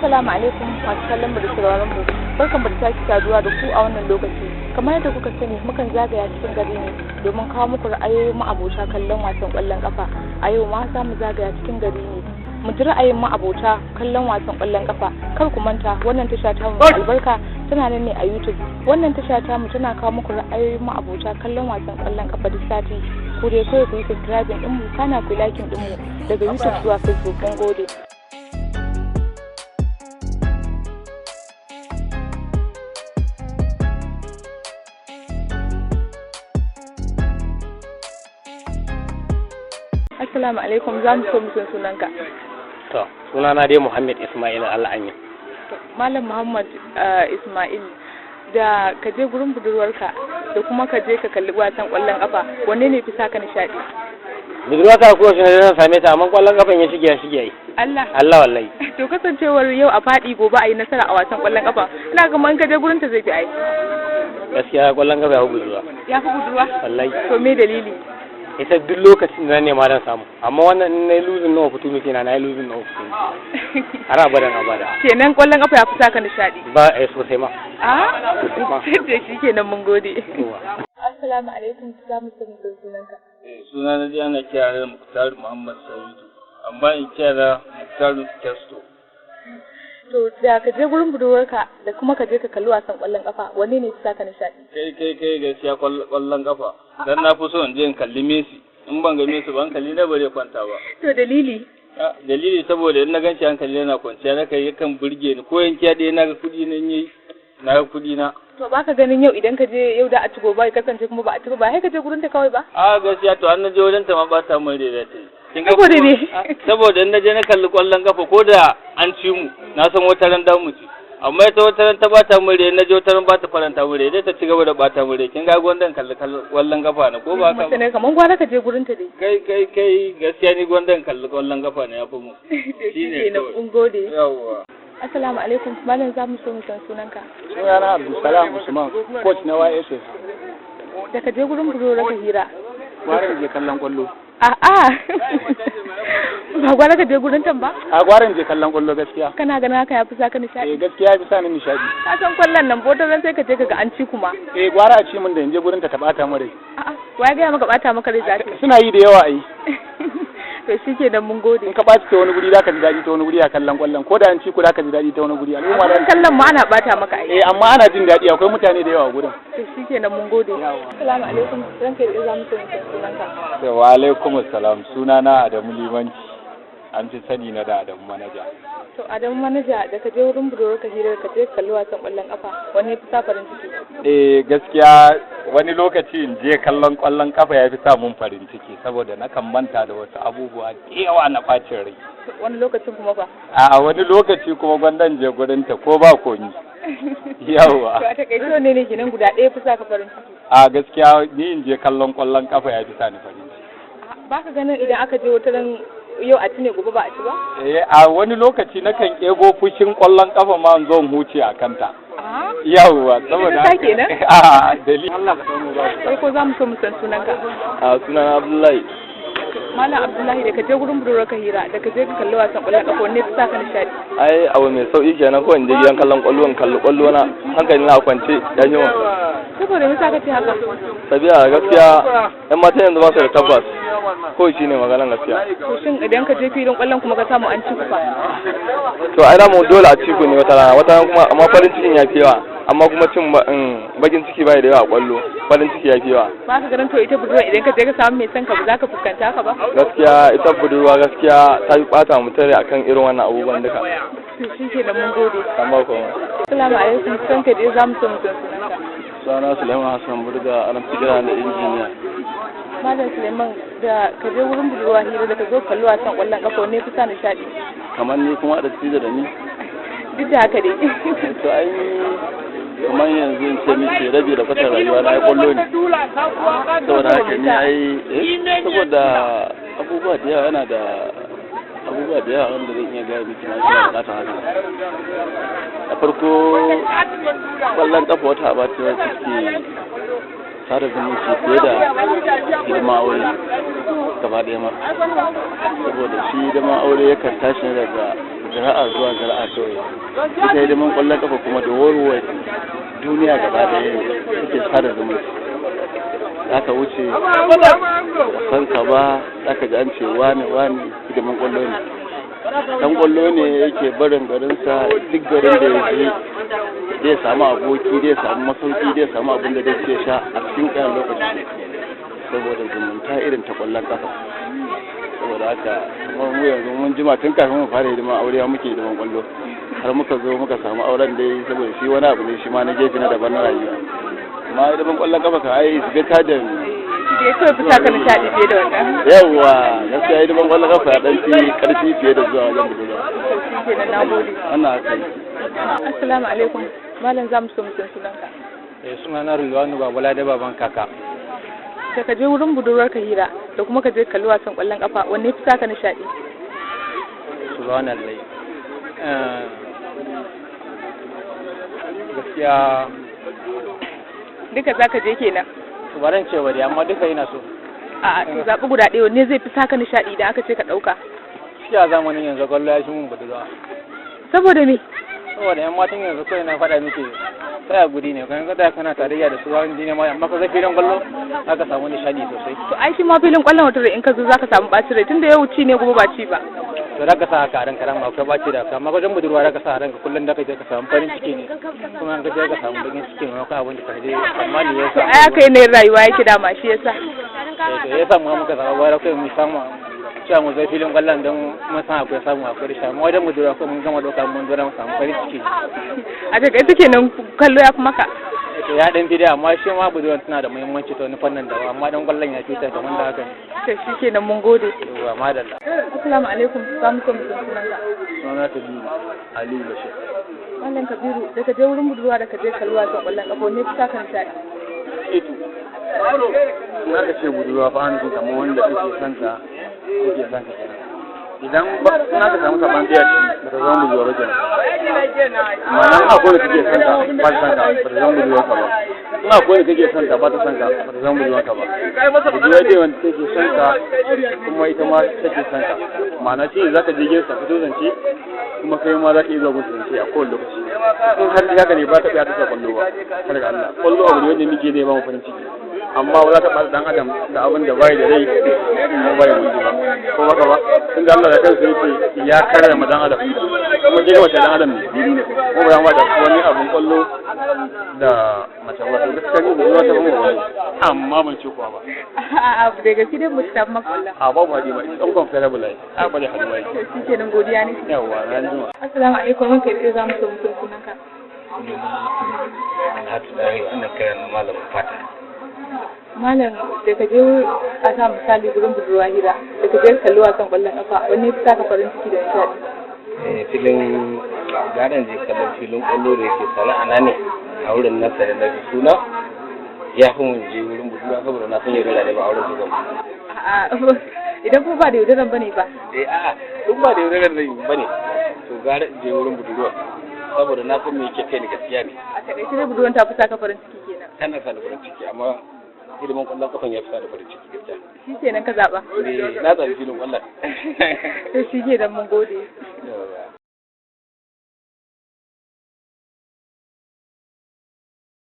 Assalamu alaikum masu kallon mu da sauraron mu. Barkanmu da sake saduwa da ku a wannan lokaci. Kamar yadda kuka sani, mukan zagaya cikin gari ne domin kawo muku ra'ayoyin ma'abota kallon wasan ƙwallon ƙafa. A yau ma za mu zagaya cikin gari ne mu ji ra'ayin ma'abota kallon wasan ƙwallon ƙafa. Kar ku manta, wannan tasha ta mu albarka tana nan ne a YouTube. Wannan tasha ta mu tana kawo muku ra'ayoyin ma'abota kallon wasan ƙwallon ƙafa duk sati. Ku dai kawai ku yi subscribing ɗin mu, kana ku liking ɗin mu daga YouTube zuwa Facebook. Mun gode. Assalamu alaikum, za mu so mu san sunanka. To, sunana dai Muhammad Ismail Al'amin. Malam Muhammad Ismail, da ka je gurin budurwarka da kuma ka je ka kalli wasan ƙwallon ƙafa, wanne ne fi saka nishaɗi? Budurwata ko shi ne zan same ta, amma ƙwallon ƙafan ya shige ya shige yi. Allah. Allah wallahi. To, kasancewar yau a faɗi gobe a yi nasara a wasan ƙwallon ƙafa, ina ga in ka je gurin ta zai fi ai. Gaskiya ƙwallon ƙafa ya fi budurwa. Ya fi budurwa? Wallahi. To, me dalili? Ita duk lokacin da na nema dan samu, amma wannan in na yi losing na opportunity na yi losing na opportunity. Har abadan abada. Kenan ƙwallon ƙafa ya fi saka nishaɗi. Ba eh sosai ma. A? Sosai ma. To, shi kenan, mun gode. Yawwa. Assalamu alaikum, za mu so mu san sunanka. Suna na dai ana kira da Muktar Muhammad Sa'idu, amma in kira Muktar Kesto. To, da ka je gurin budurwarka da kuma ka je ka kalli wasan ƙwallon ƙafa, wanne ne fi saka nishaɗi? Kai kai kai, gaskiya kwallon kafa, dan na fi so in je in kalli Messi. In ban ga Messi ba, hankali na bare kwanta ba. To, dalili? Ah, dalili saboda in na ganshi hankali yana kwanciya, na kai yakan burge ni ko yankiya ɗaya na ga kuɗi na yi na ga kuɗi na. To, baka ganin yau idan ka je yau da a ci, gobe ya kasance kuma ba a ci ba, sai ka je gurin ta kawai ba? A gaskiya, to an na je wajen ta ma bata min rai da ta yi. Kin ga Saboda me? Saboda in na je na kalli kwallon kafa, ko da an ci mu, na san wata ran da mu ci. Amma ita wata ran ta bata min rai, na je wata ran bata faranta min rai, dai ta ci gaba da bata min rai. Kin ga gwandan kalli kwallon kafa na, ko ba haka ba? Mace ne, kaman gwara ka je gurin ta dai. Kai kai kai, gaskiya ni gwandan kalli kwallon kafa ne yafi mu. To, Shine shikenan, kawai. mun gode. Yawwa. Assalamu alaikum malam, za mu so mu san sunanka. Sunana Abdulsalam Usman, coach na YSS. Da ka je gurin budurwarka hira. Gwara in je kallon kwallo. A'a. Ba gwara ka je gurin tan ba? A, gwara in je kallon kwallo gaskiya. Kana ganin haka ya fi saka Eh, nishaɗi? gaskiya fi sa ni nishadi. Ka san kwallon nan botar ran sai ka je ka ga an ci kuma. Eh, gwara a ci min da in je gurin ta ta bata min rai. A'a, wa ya gaya maka bata maka rai za ta yi? Suna yi da yawa ai. To, shikenan, mun gode. In ka ɓaci ta wani guri, zaka ji daɗi ta wani guri a kallon kwallon. Ko da an ci ku, zaka ji daɗi ta wani guri. Al'umma Gurin da kallon ma ana bata maka ai. Eh, amma ana jin daɗi, akwai mutane da yawa a gurin. To, shikenan, mun gode. Assalamu alaikum, ranka da za mu so mu san sunanka. Wa alaikum salam, sunana Adamu Limanci, an fi sani na da Adamu Manaja. To, Adamu Manaja, da ka je wurin budurwarka hira, ka je ka kalli wasan ƙwallon ƙafa, wanne ya fi sa farin ciki? Eh, gaskiya wani lokaci in je kallon kwallon kafa ya fi sa mun farin ciki, saboda nakan manta da wasu abubuwa da yawa na ɓacin rai. To, wani lokacin kuma fa? A wani lokaci kuma gwandan je gurin ta ko ba komi. Yawwa. To, a takaice wanne ne kenan guda ɗaya fi sa ka farin ciki? A gaskiya ni in je kallon kwallon kafa ya fi sa ni farin ciki. Ba ka ganin idan aka je wata ran yau a ci ne, gobe ba a ci ba? Eh, a wani lokaci nakan ego fushin kwallon kafa ma in zo in huce a kanta. A Yawwa, saboda ta kenan? A dalili. Farko za mu so mu san sunanka. A, sunana Abdullahi. Malam Abdullahi, da ka je gurin budurwarka hira da ka je ka kalli wasan ƙwallon ƙafa, wanne fi sa ka nishaɗi? Ai abu mai sauki kenan, ko in je gidan kallon kwallo in kalli kwallo na hankali na kwance, ya ji. Saboda me sa ka ce haka? Sabiya gaskiya yan matan yanzu ba su da tabbas ko shi ne maganan gaskiya. To, shin idan ka je filin ƙwallon kuma ka samu an ci ku fa? To, ai mu dole a ci ku ne wata rana wata rana kuma, amma farin cikin ya fi yawa, amma kuma cin bakin ciki bai da yawa a kwallo, farin ciki ya fi yawa. Ba ka ganin to ita budurwa idan ka je ka samu mai son ka, ba za ka fuskanta ka ba? Gaskiya ita budurwa gaskiya ta fi bata mutum rai akan irin wannan abubuwan duka. To, shi kenan, mun gode. Amma kuma Assalamu alaikum, san ka dai, za mu so mu san sunanka. Sunana Sulaiman Hassan Burga, ana fi kira da Injiniya. Malam Suleiman, da ka je wurin budurwa hira da ka zo kalli wasan ƙwallon ƙafa, wanne fi sa nishaɗi? Kamar ni kuma da da ni. Duk da haka dai. To, ai kamar yanzu in ce miki rabi da kwatar rayuwa na ai kwallo ne, saboda haka ni ai saboda abubuwa da yawa, yana da abubuwa da yawa wanda zan iya gaya miki na ina bukatar haka. A farko, kwallon kafa wata aba ce wacce take sada zumunci fiye da hidima aure gaba ɗaya ma, saboda shi hidima aure yakan tashi ne daga Zira'a zuwa zira'a kawai. Ita hidiman ƙwallon kafa kuma da warware duniya gaba ɗaya suke sada zumunci. Za ka wuce san ka ba, za ka ji an ce wane wane hidiman ƙwallo ne. Dan ƙwallo ne yake barin garinsa, duk garin da ya je zai samu aboki, zai samu masauki, zai samu abin da zai ce sha a cikin ƙaran lokaci, saboda zumunta irin ta ƙwallon ƙafa. Saboda haka kamar mu yanzu mun jima tun kafin mu fara hidiman aure muke hidiman ƙwallo, har muka zo muka samu auren dai, saboda shi wani abu ne shi ma na gefe na daban na rayuwa. Amma hidiman ƙwallon ƙafa kan ai is better than Da ya kawai fita ka nishaɗi fiye da wannan. Yawwa, gaskiya hidiman ƙwallon ƙafa ya ɗan fi ƙarfi fiye da zuwa wajen budurwa. Shi kenan, na gode. Wannan haka yake. Assalamu alaikum. Malam, za mu so mu san sunanka. Eh, suna na Rilwanu Babala da baban kaka. Da ka je wurin budurwar ka hira da kuma ka je kalli wasan ƙwallon ƙafa, wanne ya fi saka nishaɗi? Subhanallah. Gaskiya Duka za ka je kenan? To, ba ran ce ba dai, amma duka ina so. A'a, to zaɓi guda ɗaya, wanne zai fi saka nishaɗi idan aka ce ka ɗauka? Shi a zamanin yanzu kwallo ya shi mun budurwa. Saboda me? Saboda yan matan yanzu kawai na faɗa miki, tsaya guri ne kan ka tsaya kana tarayya da su wani jini ma, amma ka zai filin kwallo aka samu nishaɗi sosai. To ai shi ma filin ƙwallon wata in ka zo za ka samu ɓacin rai, tunda yau ci ne gobe ba ci ba. To za ka sa haka a ranka ran akwai ɓaci da amma wajen budurwa za ka sa a ranka kullum da ka je ka samu farin ciki ne, kuma in ka je ka samu bakin ciki maimakon abin da ka je amma ne ya To sa ai haka yanayin rayuwa yake dama, shi yasa. To ya samu muka zama gwara kai mu samu cewa mu zai filin kwallon don mun san akwai samu akwai rashin, amma wajen budurwa ko mun gama ɗauka mun zo mu samu farin ciki. A takaice kenan kallo ya fi maka. To ya ɗan fi dai, amma shi ma budurwan tana da muhimmanci ta wani fannin da, amma dan kwallon ya fi ta kamar da haka ne. To shi kenan, mun gode. Yawwa, madalla. Assalamu alaikum. Za mu so mu san sunanka. Suna Kabiru Aliyu Bashir. Malam Kabiru, da ka je wurin budurwa da ka je kalli wasan ƙwallon ƙafa, wanne ya fi saka nishaɗi? Ito in aka ce budurwa fa ana nufin kamar wanda kake son ta kake son ka kenan. Idan ba in aka samu saban ɗaya ciki, ba ta zama budurwa ba kenan. Ma'ana in akwai da kake son ta ba ta son ka, ba ta zama budurwa ka ba. In akwai da kake son ta ba ta son ka, ba ta zama budurwa ka ba. Budurwa dai wanda take son ka kuma ita ma take son ka, ma'ana shi ne zaka je gidansa fito zance, kuma kai ma za ka iya zuwa gun zance a kowane lokaci. In har haka ne, ba ta iya ta kwallo ba. Kada ga Allah, kwallo abu ne wanda muke ne ba mu farin ciki, amma ba za ka ɓata ɗan adam da abin da bai da rai kuma bai mutu ba, ko baka ba. Tun da Allah da kansa yake ya karrama ɗan adam, kuma ke mace ɗan adam ne, ko ba ba da wani abin kwallo da mace ba. To gaskiya ni budurwa ta ban wani, amma ban ce kuwa ba. A'a, da gaske dai mu tafi maka ƙwallon. A babu haɗi ba, it's uncomparable ai, a ba da haɗi ba. To shi kenan, godiya ne. Yawwa, na jima. Assalamu alaikum, ranka ya za mu so mu san sunanka. Alhaji Dahiru, ana kiran malamin fata. Malam, da ka je a sa misali gurin budurwa hira da ka je kalli wasan ƙwallon ƙafa, wanne ya fi saka farin ciki da nishaɗi? Eh, filin garan je kallon filin kwallo da yake sana'a na ne a wurin nasa da na fi suna ya fi mun je wurin budurwa, saboda na san yaudara ne ba a wurin su zama. A'a, idan kuma ba da yaudaran bane ba? Eh, a'a, in ba da yaudarar ne ba ne, to gara in je wurin budurwa saboda na san me yake kai ni gaskiya ne. A takaice dai budurwan ta fi saka farin ciki kenan. Tana sa da farin ciki, amma hidiman kwallon kafan ya fi sa da farin ciki gaskiya. Shi kenan ka zaɓa. Eh, na zaɓi filin kwallon. To shi kenan, mun gode.